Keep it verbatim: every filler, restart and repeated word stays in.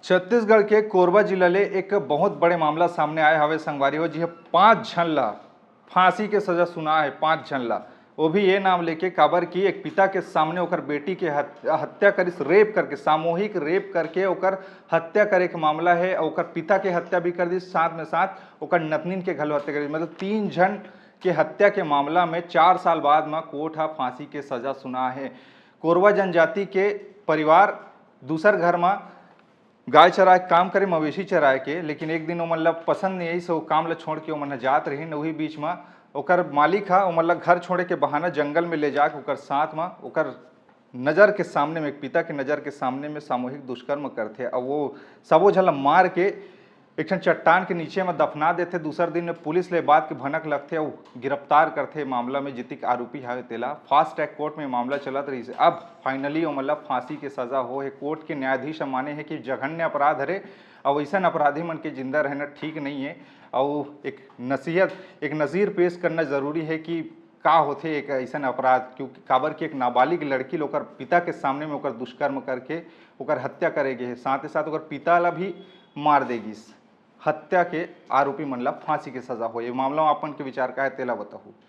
छत्तीसगढ़ के कोरबा जिला ले एक बहुत बड़े मामला सामने आए हवे संगवारी हो, जिहां पांच झन ला फांसी के सजा सुना है, पांच झन ला। वो भी ये नाम लेके, काबर कि एक पिता के सामने ओकर बेटी के हत-, हत्या करिस, रेप करके, सामूहिक रेप करके ओकर हत्या करे के मामला है। ओकर पिता के हत्या भी कर दिस, साथ में साथ ओकर नतनीन के घलो हत्या कर दिस। मतलब तीन झन के हत्या के मामला में चार साल बाद म कोर्ट ह फांसी के सजा सुना है। कोरवा जनजाति के परिवार दूसर घर म गाय चराए के काम करे, मवेशी चराए के, लेकिन एक दिन ओमन ला पसंद नहीं आइस, वो काम ला छोड़ के ओमन ह जात रहिन। वही बीच म ओकर मालिक ह ओमन ला घर छोड़े के बहाना जंगल में ले जाके ओकर साथ म ओकर नजर के सामने में, एक पिता के नजर के सामने में सामूहिक दुष्कर्म करथे। अब वो सबो झन ला मार के एक ठन चट्टान के नीचे म दफना देथे। दूसर दिन में पुलिस ले बात के भनक लगथे अउ गिरफ्तार करथे मामला में जितिक आरोपी हवे तेला। फास्ट ट्रैक कोर्ट में मामला चलत रहिस। अब फाइनली ओमन ला फांसी के सजा हो हे। कोर्ट के न्यायाधीश ह माने हे कि जघन्य अपराध हरे, अउ अइसन अपराधी मन के जिंदा रहना ठीक नहीं है। अउ एक नसीहत, एक नजीर पेश करना जरूरी है कि का होथे एक अइसन अपराध, क्योंकि काबर कि एक नाबालिग लड़की ल ओकर पिता के सामने में ओकर दुष्कर्म करके ओकर हत्या करे गे हे, साथ ही साथ ओकर पिता ला भी मार दे गिस। हत्या के आरोपी मन ला फांसी के सजा हो। ये मामला में अपन के विचार का है, तेला बताहू।